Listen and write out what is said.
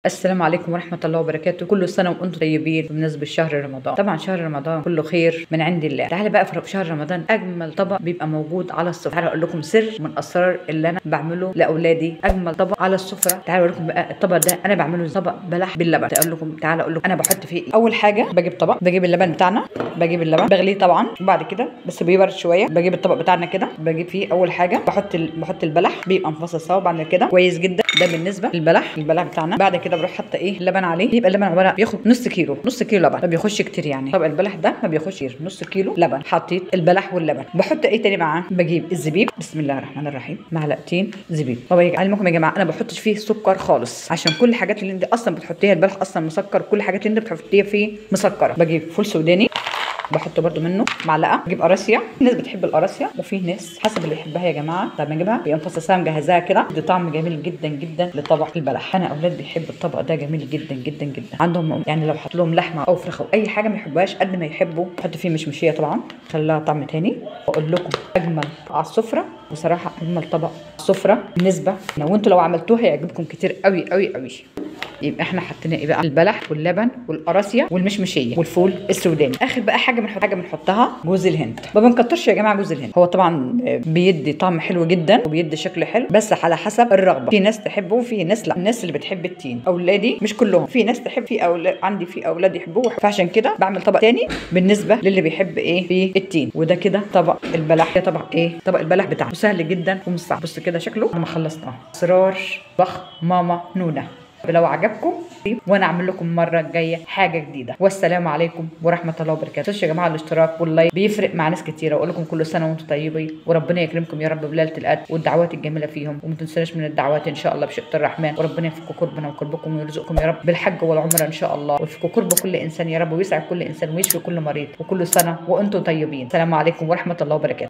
السلام عليكم ورحمة الله وبركاته. كل سنة وانتم طيبين بمناسبة شهر رمضان. طبعا شهر رمضان كله خير من عند الله. تعالى بقى في شهر رمضان اجمل طبق بيبقى موجود على السفرة. تعالى اقول لكم سر من اسرار اللي انا بعمله لاولادي، اجمل طبق على السفرة. تعالى اقول لكم بقى الطبق ده انا بعمله طبق بلح باللبن. اقول لكم، تعالى اقول لكم انا بحط فيه ايه. اول حاجة بجيب طبق، بجيب اللبن بتاعنا، بجيب اللبن بغليه طبعا، وبعد كده بس بيبرد شوية بجيب الطبق بتاعنا كده، بجيب فيه اول حاجة بحط البلح، بيبقى مفصص سوا بعد كده كويس جدا. ده بالنسبة للبلح، البلح بتاعنا. بعد كده بروح حاطه ايه اللبن عليه، يبقى اللبن عبارة بياخد نص كيلو، نص كيلو لبن، ما بيخش كتير يعني. طبق البلح ده ما بيخش كتير، نص كيلو لبن. حطيت البلح واللبن. بحط ايه تاني معاه؟ بجيب الزبيب، بسم الله الرحمن الرحيم، معلقتين زبيب. طب علمكم يا جماعة انا ما بحطش فيه سكر خالص، عشان كل الحاجات اللي انت اصلا بتحطيها، البلح اصلا مسكر، كل الحاجات اللي انت بتحطيها فيه مسكره. بجيب فول سوداني بحط برده منه معلقه. بجيب قراصيه، الناس بتحب القراصيه وفي ناس حسب اللي يحبها يا جماعة. طب نجيبها بينفصصها مجهزاها كده، دي طعم جميل جدا جدا لطبق البلح. انا اولاد بيحبوا الطبق ده جميل جدا جدا جدا، عندهم يعني لو حط لهم لحمه او فراخ او اي حاجة ما يحبوهاش قد ما يحبوا. حط فيه مشمشيه طبعا، خليها طعم تاني. واقول لكم اجمل على السفرة بصراحة، اجمل طبق السفرة بالنسبة، وانتوا لو عملتوها هيعجبكم كتير قوي قوي قوي. يبقى احنا حطينا ايه بقى؟ البلح واللبن والقراصيه والمشمشيه والفول السوداني. اخر بقى حاجة بنحطها جوز الهند. ما بنكترش يا جماعة جوز الهند، هو طبعا بيدي طعم حلو جدا وبيدي شكل حلو، بس على حسب الرغبة، في ناس تحبه وفي ناس لا. الناس اللي بتحب التين، اولادي مش كلهم، في ناس تحب، في اولاد عندي، في اولاد يحبوه، فعشان كده بعمل طبق تاني بالنسبة للي بيحب ايه في التين. وده كده طبق البلح، ده طبق ايه؟ طبق البلح بتاعنا، سهل جدا ومش صعب. بص كده شكله لما خلصناه. اسرار طبخ ماما نونا. لو عجبكم وانا اعمل لكم المرة الجاية حاجة جديدة. والسلام عليكم ورحمة الله وبركاته. يا جماعة الاشتراك وال like بيفرق مع ناس كتيرة. واقول لكم كل سنة وانتم طيبين، وربنا يكرمكم يا رب بليلة القدر والدعوات الجميلة فيهم، وما تنسوناش من الدعوات ان شاء الله بشئة الرحمن. وربنا يفك كربنا وكربكم ويرزقكم يا رب بالحج والعمرة ان شاء الله، ويفك كرب كل انسان يا رب، ويسعد كل انسان ويشفي كل مريض. وكل سنة وانتم طيبين. السلام عليكم ورحمة الله وبركاته.